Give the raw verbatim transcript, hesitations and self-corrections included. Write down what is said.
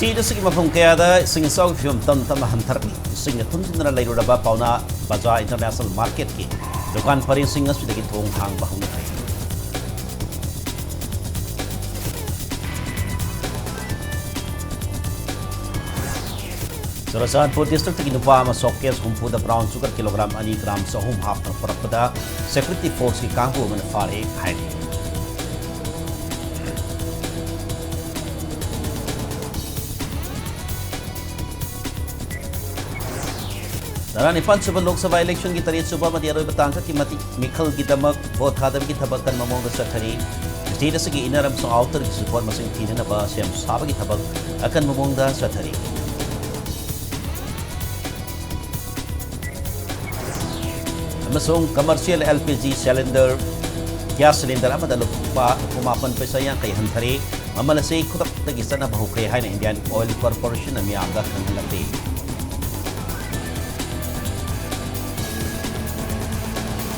City ꯑꯁꯤꯒꯤ ꯃꯐꯝ ꯀꯌꯥꯗ ꯏꯁꯤꯡ ꯏꯆꯥꯎꯒꯤ ꯐꯤꯕꯝ ꯇꯞꯅ ꯇꯞꯅ ꯍꯟꯊꯔꯛꯂꯤ꯫ ꯏꯁꯤꯡꯅ ꯊꯨꯝꯖꯤꯟꯗꯨꯅ ꯂꯩꯔꯨꯔꯕ ꯄꯥꯎꯅꯥ ꯕꯖꯥꯔ ꯏꯟꯇꯔꯅꯦꯁꯅꯦꯜ ꯃꯥꯔꯀꯦꯠꯀꯤ ꯗꯨꯀꯥꯟ ꯄꯔꯦꯡꯁꯤꯡ ꯉꯁꯤꯗꯒꯤ ꯊꯣꯡ ꯍꯥꯡꯕ ꯍꯧꯅꯈ꯭ꯔꯦ꯫ ꯆꯨꯔꯆꯥꯟꯄꯨꯔ ꯗꯤꯁꯇ꯭ꯔꯤꯛꯇꯒꯤ ꯅꯨꯄꯥ ꯑꯃ ꯁꯣꯛ ꯀꯦꯁ ꯍꯨꯝꯐꯨꯗ ꯕ꯭ꯔꯥꯎꯟ ꯁꯨꯒꯔ ꯀꯤꯂꯣꯒ꯭ꯔꯥꯝ ꯑꯅꯤ ꯒ꯭ꯔꯥꯝ ꯆꯍꯨꯝ ꯍꯥꯞꯇꯨꯅ ꯄꯨꯔꯛꯄꯗ ꯁꯦꯀ꯭ꯌꯨꯔꯤꯇꯤ ꯐꯣꯔꯁꯀꯤ ꯀꯥꯡꯕꯨ ꯑꯃꯅ ꯐꯥꯔꯦ ꯍꯥꯏꯔꯤ꯫ ꯇꯔꯥꯅꯤꯄꯥꯟ ꯁꯨꯕ ꯂꯣꯛ ꯁꯚꯥ ꯏꯂꯦꯛꯁꯟꯒꯤ ꯇꯔꯦꯠ ꯁꯨꯕ ꯑꯃꯗꯤ ꯑꯔꯣꯏꯕ ꯇꯥꯡꯀꯛꯀꯤ ꯃꯇꯤꯛ ꯃꯤꯈꯜꯒꯤꯗꯃꯛ ꯚꯣꯠ ꯊꯥꯗꯕꯒꯤ ꯊꯕꯛ ꯀꯟꯕ ꯃꯑꯣꯡꯗ ꯆꯠꯊꯔꯤ꯫ ꯁ꯭ꯇꯦꯠ ꯑꯁꯤꯒꯤ ꯏꯟꯅꯔ ꯑꯃꯁꯨꯡ ꯑꯥꯎꯇꯔꯒꯤ ꯁꯨꯄꯣꯠ ꯃꯁꯤꯡ ꯊꯤꯅꯅꯕ ꯁꯦꯝ ꯁꯥꯕꯒꯤ ꯊꯕꯛ ꯑꯀꯟꯕ ꯃꯑꯣꯡꯗ ꯆꯠꯊꯔꯤ꯫ ꯑꯃꯁꯨꯡ commercial L P G cylinder, gas cylinder ꯑꯃꯗ ꯂꯨꯄꯥ ꯍꯨꯝꯐꯨ ꯃꯥꯄꯟ ꯄꯩꯁꯥ ꯌꯥꯡꯈꯩ ꯍꯟꯊꯔꯦ꯫ ꯃꯃꯜ ꯑꯁꯤ ꯈꯨꯗꯛꯇꯒꯤ ꯆꯠꯅꯕ ꯍꯧꯈ꯭ꯔꯦ ꯍꯥꯏꯅ ꯏꯟꯗꯤꯌꯥꯟ ꯑꯣꯏꯜ ꯀꯣꯔꯄꯣꯔꯦꯁꯟꯅ ꯃꯤꯌꯥꯝꯗ ꯈꯪꯍꯜꯂꯛꯂꯤ꯫